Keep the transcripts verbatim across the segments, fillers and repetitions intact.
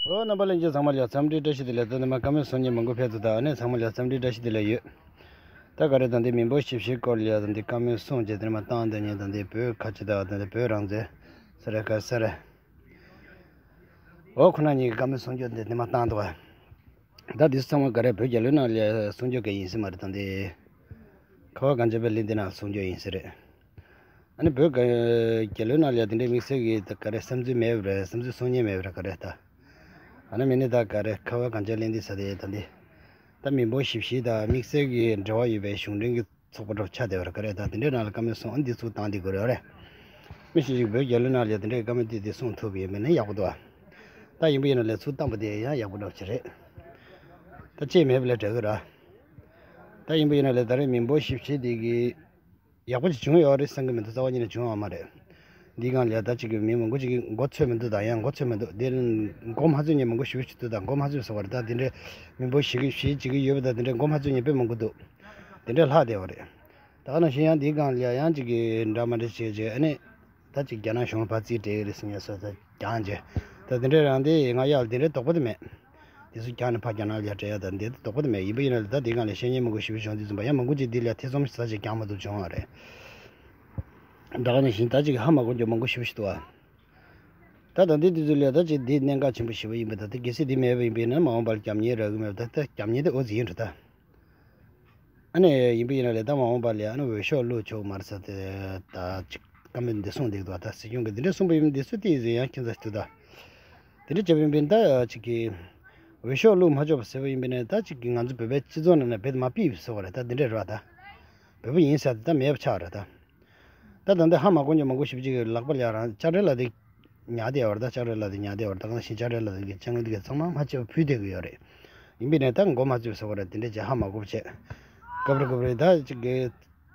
ཨོ་རྣམ་པ་ལྷན་རྒྱས་ཚང་མ་ལ་འཚམས་འདྲི་བཀྲ་ཤིས་བདེ་ལེགས། ད་ནི་མ་བཀའ་མོལ་གསུང་མཁན་མང་པོ་ཕེབས་འདུག་ད་ཨ་ནི་ཚང་མ་ལ་འཚམས་འདྲི་བཀྲ་ཤིས་བདེ་ལེགས་ཡོད། ད་ག་རེ་ད་འདི་མི་འབོར་ཞིབ་བཤེར་སྐོར་ལ་ད་འདི་བཀའ་མོལ་གསུང་བྱས་དེ་ནི་མ་བཏང་དེ་ཉིན་ད་འདི་བོད་ཁ་ཆེ་ད་ད་འདི་བོད་རང་བཙན་ས་རེ་ཁ་ས་རེ། ཨོ་ཁོ་ན་ཉིད་ཀྱི་བཀའ་མོལ་གསུང་རྒྱུ་འདི་ནི་མ་བཏང་འདུག་བ། ད་འདི་ཚང་མ་ག་རེ་བོད་རྒྱལ་ལོའི་ནང་ལ་གསུང་རྒྱུ་ག་ཡིན་ཟེར་མ་རེད། ད་འདི་ཁ་བ་གངས་ཅན་པའི་གླིང་འདི་ནང་གསུང་རྒྱུ་ཡིན་ཟེར་རེད། ཨ་ནི་བོད་ག་རྒྱལ་ལོའི་ནང་ལ་དེ་འདྲའི་དམིགས་བསལ་གྱི་ད་ག་རེ་བསམ་ཚུལ་མེད་པ་རེད། བསམ་ཚུལ་གསུང་མཁན་མེད་པ་རེད་ག་རེ་ད། ཨ་ནི་མི་ནི་ད་ག་རེ་ཁ་བ་གངས་ཅན་གླིང་འདི་ས་དེ་ད་འདི། ད་མི་འབོར་ཞིབ་བཤེར་དང་དམིགས་བསལ་གྱི་འབྲེལ་བ་ཡོད་པའི་གཞུང་འབྲེལ་གྱི་ཚོགས་པ་འདྲ་ཆགས་བསྡད་པ་རེད་ག་རེ་ད། དེ་འདྲའི་ནང་ལ་བཀའ་མོལ་གསུང་ཨ་འདི་ཚུགས་བཏང་འདི་དགོས་རེད་རེད། མི་ཞིག་ཞིག་བོད་རྒྱལ་ལོའི་ནང་ལ་དེ་འདྲའི་བཀའ་མོལ་འདི་འདི་གསུང་ཐུབ་ཡོད་མེད་ནི་ཡག་པོ་འདུག་ད་ཡིན་པ་ཡིན་ན་ལས་ཚུགས་བཏང་པ་དེ་ཡང་ཡག་པོ་འདྲ་ཅིག་རེད། ད་ཅེས་མེད་པ་ལས་འབྲས་གི་ར། ད་ཡིན་པ་ཡིན་ན་ལས་ད་རེས་མི་འབོར་ཞིབ་བཤེར་དེ་གི་ཡག་པོ་ཅིག་བྱུང་ཡོད་རེད་བསམ་གི་མི་འདུག་རྩ་བ་ཉིད་ནས་བྱུང་ཡོད་མ་རེད། འདིའི་སྒང་ལ་ད་ཅིག་གི་མི་མང་པོ་ཅིག་གིས་མགོ་ཚོས་མི་འདུག་ད་ཡང་མགོ་ཚོས་མི་འདུག་འདིར་མགོ་མ་ཚོས་མཁན་མང་པོ་ཞེ་པོ་ཅིག་འདུག་ད་མགོ་མ་ཚོས་ཟེར་བ་རེད། ད་དེ་འདྲའི་མི་འབོར་ཞིབ་བཤེར་བྱེད་ཀྱི་ཡོད་པ་ད་དེ་འདྲའི་མགོ་མ་ཚོས་མཁན་དཔེ་མང་པོ་འདུག་དེ་འདྲའི་ལྷག་བསྡད་པ་རེད། ད་ག་ནང་བཞིན་ཡང་འདིའི་སྒང་ལ་ཡང་ཅིག་གི་འདྲ་མ་འདྲ་བྱས་བྱས་ཨ་ནི། ད་ཅིག་རྒྱ་ནག་གཞུང་ལ་ཕར་རྩིས་སྤྲད་ཀྱི་རེད་ཟེར་ཉན་སོ་ད་རྒྱང་རྗེས། ད་དེ་འདྲའི་རང་དེ་ང་ཡག་དེ་འདྲའི་དོགས་པ་དེ་མེད། དེ་ཚོ་རྒྱང་ནས་ཕར་རྒྱ་ནག་ལ་ཡར་སྤྲད་ཡག་ད་འདི་དོགས་པ་དེ་མེད། ཡིན་པ་ཡིན་ན་ལ་ད་དེ་སྒང་ལ་བཤེར་མཁན་མང་པོ་ཞེ་པོ་བྱུང་དུས་ཙམ་པ་ཡང་མང་པོ་ཅིག་འདི་ལ་ཐེ་ཚོམ་ཟ་ཅིག་རྒྱང་མ་ཐུབ་བྱུང་བ་རེད། ད་ག་ནང་བཞིན་ད་ཅིག་ཧ་མ་གོ་རྒྱུ་མང་པོ་ཞེ་པོ་ཞིག་འདུག་ཨ། ད་ད་འདི་དུས་ཚོད་ལ་ད་ཅིག་འདི་གནད་འགག་ཆེན་པོ་ཞེ་པོ་ཡིན་པ་ད་ད་གལ་སྲིད་འདི་མེད་པ་ཡིན་པས་ན་མ་འོངས་པར་རྒྱབ་གཉེར་རག་གི་མེད་པ་ད་ད་རྒྱབ་གཉེར་དེ་འོ་ཙི་ཡིན་འགྲོ་ད། ཨ་ནི་ཡིན་པ་ཡིན་ན་ལས་ད་མ་འོངས་པ་ལས་ཨ་ནི་འོས་ཤོག་བླུག་ཆོག་མ་རེད་ཟེར་ཏེ་ད་ཅིག་བཀའ་མོལ་འདི་གསུངས་བསྡད་འདུག་ད་སྲིད་སྐྱོང་གིས་འདི་འདྲ་གསུངས་པ་ཡིན་འདི་ཚོ་ཏིས་ཟེར་ཡང་ཁྱེད་ཚོ་ཞིག་འདུག་ད་དེ་འདྲ་བྱས་པ་ཡིན་པས་ད་ཅིག་གི་འོས་ཤོག་བླུག་མ་ཆོག་པ་ཟེར་བ་ཡིན་པས་ན་ད་ཅིག་གི་ང་ཚོ་བོད་པའི་སྤྱི་ཚོགས་ནང་ན་བེད་མ་ཕིབས་ཟེར་བ་རེད། ད་འདི་འདྲ་རེད་བ་ད་བོད་པ་ཡིན་ཟེར་ཏེ་ད་མེད་པ་ཆགས་རེད་ད། ད་ད་འདི་ཧ་མ་གོ་མཁན་མང་པོ་ཞེ་པོ་ཅིག་གིས་ལག་པ་ལ་རང་ལྕགས་རལ་ལ་དེ་ཉར་བསྡད་ཡོད་རེད། ད་ལྕགས་རལ་ལ་དེ་ཉར་བསྡད་ཡོད་རེད། ད་ག་ནང་བཞིན་ལྕགས་རལ་ལ་དེ་གི་ལྕགས་རལ་དེ་གི་ཚང་མ་མ་ཆད་པ་ཕུད་བསྡད་ཀྱི་ཡོད་རེད། ཡིན་པས་ན་ད་མགོ་མ་ཚོས་ཟེར་བ་རེད། དེ་འདྲ་བྱས་ཧ་མ་གོ་བ་བྱས། སྐབས་རེ་སྐབས་རེ་ད་ཅིག་གི་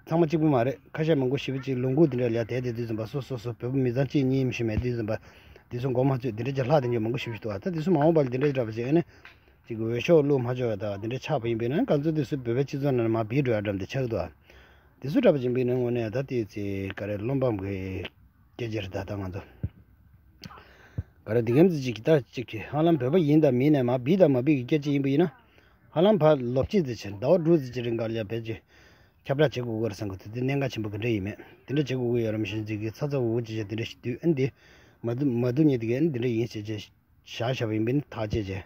ཚང་མ་གཅིག་པུ་མ་རེད། ཁ་ཤས་མང་པོ་ཞེ་པོ་ཅིག་ལུང་ཁུག་དེ་འདྲ་ལ་བསྡད་དེ་དུས་ཙམ་པ་སོ་སོ་སོ་བོད་པ་མི་ཚང་གཅིག་གཉིས་མི་ཤེས་མེད་དུས་ཙམ་པ་དེ་ཚོ་མགོ་མ་ཚོས་དེ་འདྲ་བྱས་ལྷག་དེ་འདྲ་མང་པོ་ཞེ་པོ་ཞིག་འདུག་ད་དེ་ཚོ་མ་འོངས་པ་ལ་དེ་འདྲ་འདྲ་བ་བྱས་ནས་ཅིག་འོས་ཤོག་བླུག་མ་ཆོག་ད་དེ་འདྲ་ཆགས་པ་ཡིན་པས་ན་ང་ཚོ་དེ་ཚོ་བོད་པའི་སྤྱི་ཚོགས་ནང་ལ་མར་བིས་འགྲོ་ཡ་འདྲ་འདི་ཆགས་འདུག་དེ་ཚོ་འདྲ་བ་ཅིག་ཡིན་པས་ན་དངོས་གནས་ད་དེ་ཚེ་ག་རེ་བློ་ཕམ་གི་སྐད་ཆ་རེད། ད་ལྟ་ང་ཚོ་ག་རེ་འདི་གམ་ཚེ་ཅིག་གི་ད་ཅིག་གི་ཧ་ལམ་བོད་པ་ཡིན་དང་མིན་ནས་མར་བིས་དང་མ་བིས་ཀྱི་སྐད་ཆ་ཡིན་པ་ཡིན་ན་ཧ་ལམ་ཕར་ལོ་གཅིག་ཙམ་ཕྱིན་ཟླ་བ་དྲུག་ཙམ་ཅིག་རིང་ག་ལ་ཡ་བེད་ཅིག་ཁྱབ་བསྒྲགས་བྱེད་དགོས་ཀྱི་རེད་བསམ་གི་འདུག་དེ་གནད་འགག་ཆེན་པོ་ག་འདྲ་ཡིན་མེད་དེ་འདྲ་བྱེད་དགོས་ཀྱི་ཡོད་རེད། མི་ཤེས་ཅིག་གི་ཚ་ཚ་འུར་འུར་ཅིག་བྱས་དེ་འདྲ་ཞིག་དུས་ཨ་འདི་མ་བསྡུ་མ་བསྡུ་ཉེ་དེ་གི་ཨ་འདི་འདྲ་ཡིན་ཞེས་བྱས། བཞག་བཞག་པ་ཡིན་པས་ནི་ཐག་བཅད་བྱས།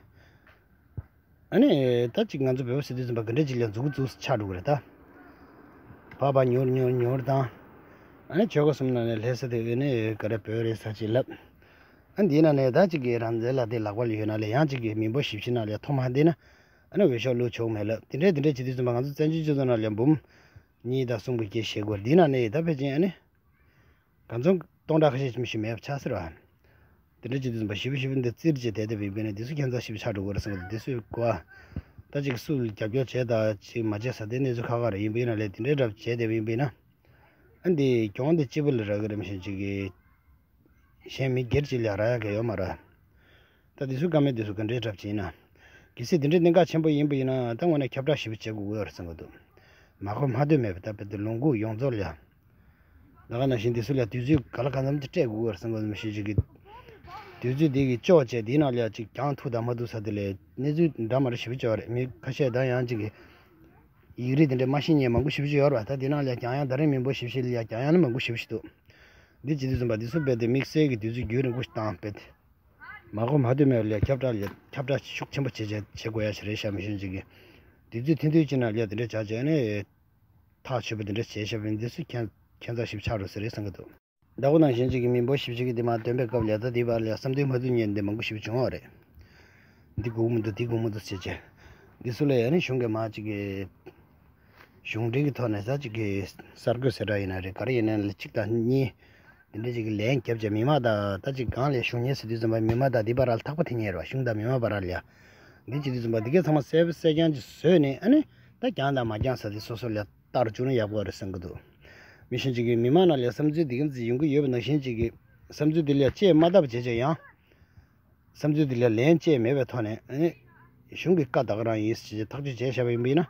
ཨ་ནི་ད་ཅིག་ང་ཚོ་བོད་པ་ཟེར་དུས་ཙམ་པ་ག་འདྲ་ཅིག་ལ་མཛུབ་གུ་བཙུགས་ཆགས་འགྲོ་གི་རེད་ད། བག་བག་ཉུར་ཉུར་ཉུར་དང་། ཨ་ནི་ཆོལ་ཁ་གསུམ་ནང་ནས་ལྷ་ས་དེ་ཨ་ནི་ག་རེ་བོད་རེད་ཟེར་ཅིག་ལབ། ཨ་འདིའི་ནང་ནས་ད་ཅིག་གི་རང་བཙན་ལ་དེ་ལག་པ་ལ་ཡོད་ན་ལས་ཡང་ཅིག་གི་མི་འབོར་ཞིབ་བཤེར་ནང་ལས་ཐོ་མ་བསྡད་ན་ཨ་ནི་འོས་ཤོག་བླུག་ཆོག་མེད་ལབ། དེ་འདྲས་དེ་འདྲས་བྱེད་དུས་ཙམ་པ་ང་ཚོ་བཙན་བྱོལ་སྤྱི་ཚོགས་ནང་ལས་འབུམ་གཉིས་དང་གསུམ་གྱི་སྐད་བཤད་དགོས་འདིའི་ནང་ནས་ད་ཕལ་ཆེར་ཨ་ནི། གང་ཚང་སྟོང་ཕྲག་ཁ་ཤས་ཅིག་མི་ཞིག་མེད་པ་ཆགས་ཟེར་བ། དེ་འདྲ་བྱེད་དུས་ཙམ་པ་ཞིབ་ཞིབ་འདི་རྩིས་བྱས་བསྡད་བསྡད་པའི་དཔེ་ནས་འདི་ཚོ་ཁྱད་མཚར་ཞིབ་ཆགས་འགྲོ་གི་རེད་བསམ་གི་འདུག་འདི་ཚོས་གོ་བ། ད་ཅིག་སུ་ལ་རྒྱབ་སྐྱོར་བྱས་དང་ཅིག་མ་བྱས་ས་དེ་གནས་ཚུལ་ཁག་ཁག་རེད། ཡིན་པ་ཡིན་ན་ལས་དེ་འདྲའི་འདྲ་བྱས་བསྡད་པ་ཡིན་པ་ཡིན་ན། ཨ་འདི་གྱོང་འདི་གཅིག་པུ་ལ་རག་གི་རེད་མི་ཤེས་ཅིག་གི། གཞན་མི་སྒེར་གཅིག་ལ་རག་ཡག་གི་ཡོད་མ་རེད། ད་དེ་ཚོའི་བཀའ་མོལ་དེ་ཚོ་ག་འདྲའི་འདྲ་བྱས་ན། གལ་སྲིད་དེ་འདྲའི་གནད་འགག་ཆེན་པོ་ཡིན་པ་ཡིན་ན་ད་དངོས་གནས་ཁྱབ་བསྒྲགས་ཞིབ་པོ་བྱེད་དགོས་ཀྱི་ཡོད་རེད་བསམ་གི་འདུག་མ་གོ་མ་ཐོས་མེད་པ་ད་དཔེ་དེ་ལུང་ཁུག་ཡོངས་རྫོགས་ལ་ཡ། ད་ག་ནང་བཞིན་དེ་ཚོ་ལ་དུས་ཚོད་ག་ལ་གང་འཚམ་དུ་སྤྲད་དགོས་ཀྱི་ཡོད་རེད་བསམ་གི་འདུག་མི་ཤེས་ཅིག་གི། དུས་ཚོད་དེ་གི་ལྕོགས་བྱས་དེའི་ནང་ལ་ཡ་ཅིག་གྱང་ཐུག་དང་མ་ཐུག་ས་དེ་ལས་གནས་ཚུལ་འདྲ་མ་འདྲ་ཞིབ་པོ་བྱས་པ་རེད། མི་ཁ་ཤས་ད་ཡང་ཅིག་གི། ཡིག་རིགས་དེ་འདྲ་མ་ཤེས་མཁན་མང་པོ་ཞེ་པོ་ཅིག་ཡོད་རེད་པ། ད་དེ་ནང་ལ་ཡང་རྒྱང་ཡང་ད་རིང་མི་འབོར་ཞིབ་བཤེར་ལ་ཡང་རྒྱང་ཡང་ནི་མང་པོ་ཞེ་པོ་ཞིག་འདུག་འདི་བྱེད་དུས་ཙམ་པ་འདི་ཚོ་རྦད་དེ་དམིགས་བསལ་གྱི་དུས་ཚོད་རྒྱུན་རིང་པོ་ཞིག་བཏང་རྦད་དེ། མ་གོ་མ་ཐོས་མེད་པ་ལ་ཡང་ཁྱབ་བསྒྲགས་ལ་ཁྱབ་བསྒྲགས་ཤུགས་ཆེན་པོ་བྱེད་བྱེད་བྱེད་དགོས་ཡ་ཞིག་རེད་ཤག་མི་ཤེས་ཅིག་གི། དུས་ཚོད་ཐུང་ཐུང་ཅིག་ནང་ལ་ཡང་དེ་འདྲ་བྱ་བྱས་ནས་ཐག་ཆོད་པ་དེ་འདྲ་བྱས་བཞག་པ་ཡིན། འདི་ཚོ་ཁྱད་ཁྱད་མཚར་ཞིབ་ཆགས་འགྲོ་ས་རེད་བསམ་གྱི་འདུག་བདག་པོ་ནང་བཞིན་ཅིག་གི་མི་འབོར་ཞིབ་བཤེར་གྱི་དེ་མ་འདོན་པའི་སྐབས་ལ་ད་དེའི་བར་ལ་བསམ་དོན་མ་བསྡུ་མཁན་འདི་མང་པོ་ཞིག་བྱུང་བ་རེད། འདི་དགོས་མི་འདུག་འདི་དགོས་མི་འདུག་ཟེར་བྱས། འདི་ཚོ་ལ་ཡང་ནི་གཞུང་གི་མ་ཅིག་གི། གཞུང་འབྲེལ་གྱི་ཐོག་ནས་ད་ཅིག་གི་གསར་འགོད་ཟེར་འདྲ་ཡིན་ན་རེད་ག་རེ་ཡིན་ན་ལ་གཅིག་དང་གཉིས། འདི་འདྲ་ཅིག་གི་ལན་བརྒྱབ་བྱས་མི་མང་དང་ད་ཅིག་གང་ལ་ཞུ་མཁན་ཟེར་དུས་ཙམ་པ་མི་མང་དང་འདི་བར་ལ་ཐག་པ་འཐེན་མཁན་རེད་པ། གཞུང་དང་མི་མང་བར་ལ་ཡ། འདི་བྱེད་དུས་ཙམ་པ་འདི་གས་ཚང་མ་གསལ་པོ་གསལ་རྐྱང་ཅིག་བཟོས་ནས་ཨ་ནི། ད་རྐྱང་དང་མ་རྐྱང་ཟེར་དེ་སོ་སོ་ལ་ལྟར་བཅུག་ན་ཡག་པོ་རེད་བསམ་གྱི་འདུག་མི་ཤེས་ཅིག་གིས་མི་མང་ནང་ལ་བསམ་ཚུལ་འདི་གམ་ཚིག་ཡོང་གི་ཡོད་པ་ནང་བཞིན་ཅིག་གིས་བསམ་ཚུལ་འདི་ལ་བཅད་མ་བཏབ་བྱས་བྱས་ཡང་། བསམ་ཚུལ་འདི་ལ་ལན་བཅད་མེད་པའི་ཐོག་ནས་ཨ་ནི། གཞུང་གི་བཀའ་ད་ག་རང་ཡིན་ཞེས་ཐག་གཅོད་བྱས་བཞག་པ་ཡིན་པ་ཡིན་ན།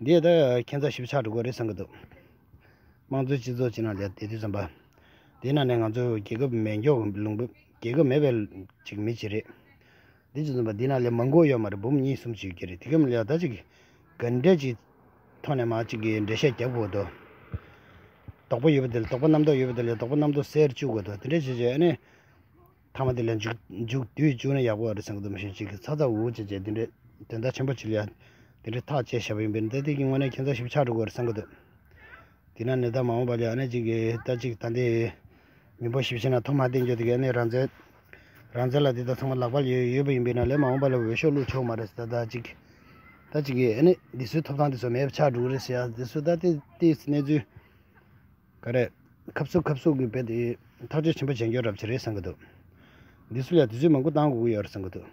འདི་ད་ཁྱད་མཚར་ཞིབ་ཆགས་འགྲོ་གི་རེད་བསམ་གྱི་འདུག་དམངས་གཙོའི་སྤྱི་ཚོགས་ཅིག་ནང་ལ་བསྡད་དུས་ཙམ་པ། དེའི་ནང་ནས་ང་ཚོ་རྒྱལ་ཁབ་མེད་མཁན་ལུང་པ་རྒྱལ་ཁབ་མེད་པའི་ཅིག་མི་ཅིག་རེད། དེ་ཅི་ཙམ་པ་འདི་ན་ལས་མང་པོ་ཡོད་མ་རེད། འབུམ་གཉིས་གསུམ་ཅིག་ཡོད་ཀྱི་རེད། དེ་གམ་ལས་ད་ཅིག་ག་འདྲས་ཅིག་ཐོག་ནས་མ་ཅིག་གི་འགྲེལ་བཤད་རྒྱབ་དགོས་དོ། དོགས་པ་ཡོད་པ་དེ་ལ་དོགས་པ་རྣམ་རྟོག་ཡོད་པ་དེ་ལ་དོགས་པ་རྣམ་རྟོག་སེལ་བཅུག་དགོས་དོ། དེ་འདྲས་བྱས་བྱས་ཨ་ནི། ཐ་མ་དེ་ལ་མཇུག་མཇུག་བསྡུས་བཅུག་ན་ཡག་པོ་རེད་བསམ་གི་འདུག་མི་ཤེས་ཅིག་གི་ཚ་ཚ་འུར་འུར་བྱས་བྱས་དེ་འདྲས་དོན་དག་ཆེན་པོ་ཅིག་ལ་ཡ་དེ་འདྲས་ཐག་བཅད་བཞག་པ་ཡིན་པས་ན། ད་དེ་གི་དངོས་གནས་ཁྱད་མཚར་ཞིག་ཆགས་འགྲོ་གི་རེད་བསམ་གི་འདུག་དེ་ན་ནི་ད་མ་འོངས་པ་ལ་ཨ་ནི་ཅིག་གི་ད་ཅིག་ད་འདི་མི་འབོར་ཞིབ་ཕྱིན་ན་ཐོག་མ་བསྟན་རྒྱུ་དེ་ག་ནི་རང་བཙན་རང་བཙན་ལ་འདི་ད་ཚང་མ་ལག་པ་ལ་ཡོད་ཡོད་པ་ཡིན་པས་ན་ལས་མ་འོངས་པ་ལ་འོས་ཤོག་བླུག་ཆོག་མ་རེད་ཟེར། ད་ད་ཅིག་ད་ཅིག་གི་ཨ་ནི་འདི་ཚོའི་ཐོབ་ཐང་འདི་ཚོ་མེད་པ་ཆགས་འགྲོ་གི་རེད་ཟེར་ཡ་འདི་ཚོ་ད་དེ་དེ་གནས་ཚུལ་ག་རེ་ཁབ་སུབ་ཁབ་སུབ་གི་བེད་དེ་ཐག་གཅོད་ཆེན་པོ་བྱེད་རྒྱུ་རབ་ཆེ་རེད་བསམ་གི་འདུག་འདི་ཚོ་ལ་དུས་ཚོད་མང་པོ་བཏང་དགོས་ཀྱི་ཡོད་རེད་བསམ་གི་འདུག